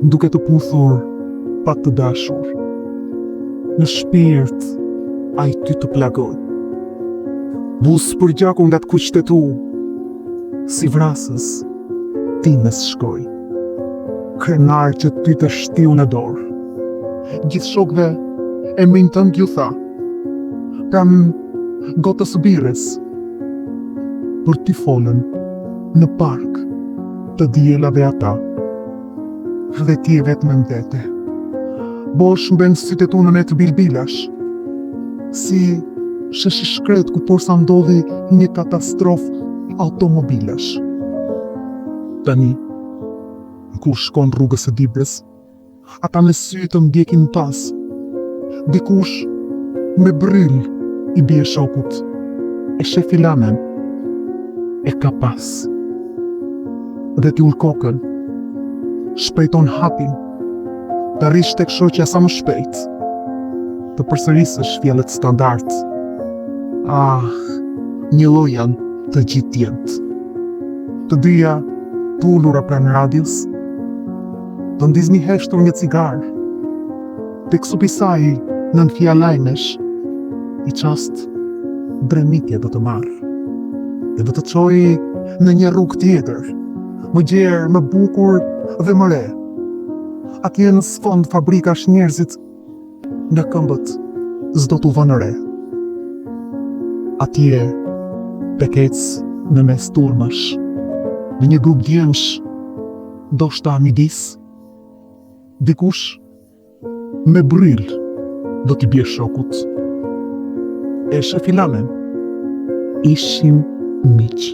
Duke të puthur pa të dashur. Në shpirt ai ty të plagoi. Buzëpërgjakur nga të kuqtë e tu, si vrasës ti mes shkoi. Krenar që ty të shtiu në dorë. Gjithë shokëve emrin tënd ju tha. Pranë gotës së birrës. Për ty folën në park të dielave ata. Dhe ti e vetme mbete. Bosh mbenë sytë e tu në net bilbilash. Si shesh i shkretë ku porsa ndodhi një katastrofë automobilash. Tani, kur shkon rrugës së Dibrës, Ata me sy të ndjekin pas. Dikush me brryl i bie shokut. E sheh filanen. E ka pas. Dhe ti ul kokën. Shpejton hapin. Të arrish tek shoqja sa më shpejt. Të përsërisësh fjalët standard. Ah, njëlloj janë të gjithë djemtë. Të dyja të ulura pranë radios. Do ndizni heshtur një cigare. Tek supi i saj nën hije lajmesh, një çast dremitja do të marrë. Dhe do të çojë në një rrugë tjetër, më gjerë, më bukur dhe më re. Atje në sfond fabrikash njerëzit nga këmbët s'do t'u vënë re. Atje tek ec në mes turmash, në një grup djemsh, ndoshta midis, dikush me brryl do t'i bjerë shokut. E sheh filanen, ishim miq.